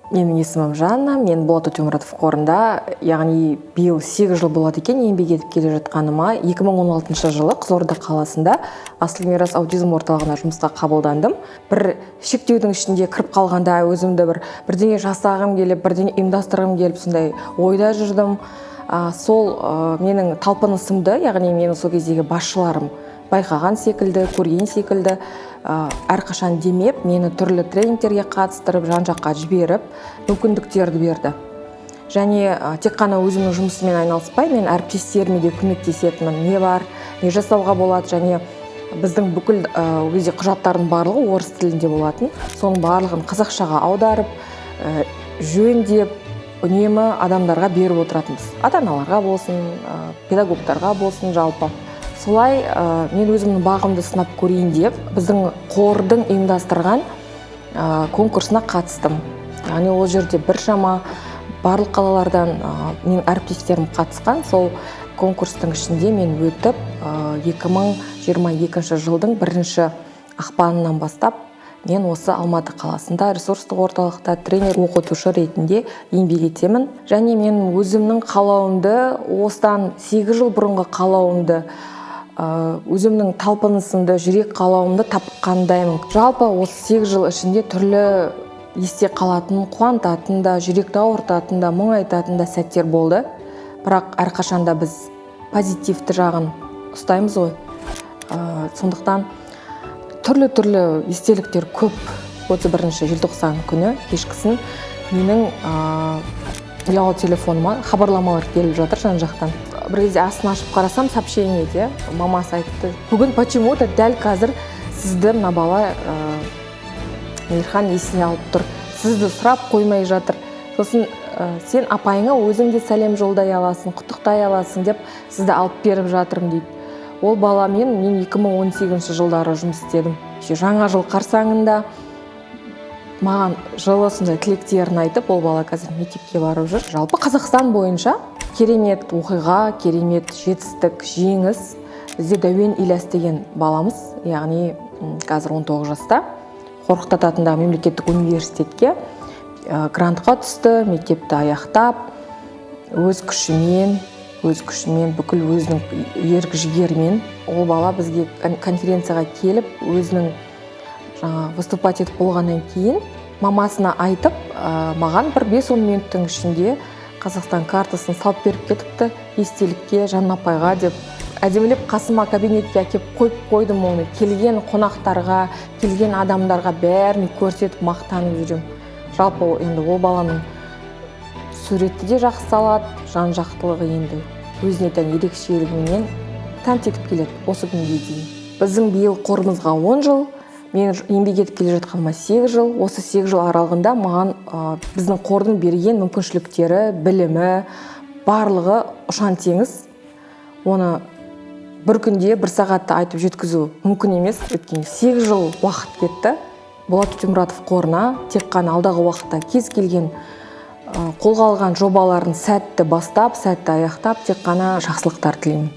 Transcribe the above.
Менің есімім Жанна. Мен Болат Өтемұратов қорында, яғни биыл 8 жыл болады екен еңбек етіп келе жатқаныма. 2016 жылы Қызылорда қаласында Асыл мирас аутизм орталығына жұмысқа қабылдандым. Бір шектеудің ішінде кіріп қалғанда, өзімді бір бірдеңе жасағым келіп, бірдеңе ұйымдастырғым келіп, сондай ойда жүрдім. Сол менің талпынысымды, яғни менің сол кездегі басшыларым байқаған секілді, көрген секілді, әрқашан демеп, мені түрлі тренингтерге қатыстырып, жан жаққа жіберіп, мүмкіндіктерді берді. Және тек қана өзімнің жұмысыммен айналыспай, мен әріптестеріме де көмектесетінмін: не бар, не жасауға болады. Және біздің бүкіл ол кезде құжаттардың барлығы орыс тілінде болатын, соның барлығын қазақшаға аударып, жөндеп, үнемі адамдарға беріп отыратынбыз, ата аналарға болсын, педагогтарға болсын. Жалпы солай мен өзімнің бағымды сынап көрейін деп, біздің қордың ұйымдастырған конкурсына қатыстым. Яғни ол жерде біршама барлық қалалардан менің әріптестерім қатысқан. Сол конкурстың ішінде мен өтіп, 2022 жылдың бірінші ақпанынан бастап мен осы Алматы қаласында ресурстық орталықта тренер оқытушы ретінде еңбек етемін. Және мен өзімнің қалауымды, осыдан 8 жыл бұрынғы қалауымды, өзімнің талпынысымды, жүрек қалауымды тапқандаймын. Жалпы осы 8 жыл ішінде түрлі есте қалатын, қуантатын да, жүректі ауыртатын да, мұңайтатын да сәттер болды. Бірақ әрқашанда біз позитивті жағын ұстаймыз ғой. Сондықтан түрлі-түрлі естеліктер көп. 31 желтоқсан күні кешкісін менің ұялы телефоныма хабарламалар келіп жатыр жан жақтан. Бір кезде астын ашып қарасам, сообщениеде мамасы айтты: «Бүгін почему то дәл қазір сізді мына бала Мейірхан есіне алып тұр, сізді сұрап қоймай жатыр. Сосын сен апайыңа өзің де сәлем жолдай аласың, құттықтай аласың деп сізді алып беріп жатырмын», – дейді. Ол баламен мен 2018 жылдары жұмыс істедім. Еще жаңа жыл қарсаңында маған жылы сондай тілектерін айтып, ол бала қазір мектепке барып жүр. Жалпы Қазақстан бойынша керемет оқиға, керемет жетістік, жеңіс. Бізде Дәуен Ильяс деген баламыз, яғни қазір 19 жаста, Қорқыт ата атындағы мемлекеттік университетке грантқа түсті. Мектепті аяқтап, өз күшімен, бүкіл өзінің ерік жігерімен ол бала бізге конференцияға келіп, өзінің жаңағы выступать етіп болғаннан кейін мамасына айтып, маған бір 5-10 минуттың ішінде Қазақстан картасын салып беріп кетіпті естелікке, Жанна апайға деп. Әдемілеп қасыма кабинетке әкеліп қойып қойдым. Оны келген қонақтарға, келген адамдарға, бәріне көрсетіп, мақтанып жүремін. Жалпы енді ол баланың суретті де жақсы салады, жан жақтылығы енді өзіне тән ерекшелігіменен тәнті етіп келеді осы күнге дейін. Біздің биыл қорымызға 10 жыл, мен еңбек етіп келе жатқаныма 8 жыл. Осы 8 жыл аралығында маған біздің қордың берген мүмкіншіліктері, білімі, барлығы ұшан теңіз. Оны бір күнде, бір сағатта айтып жеткізу мүмкін емес, өйткені 8 жыл уақыт кетті. Болат Өтемұратов қорына тек қана алдағы уақытта кез келген қолға алған жобаларын сәтті бастап, сәтті аяқтап, тек қана жақсылықтар тілеймін.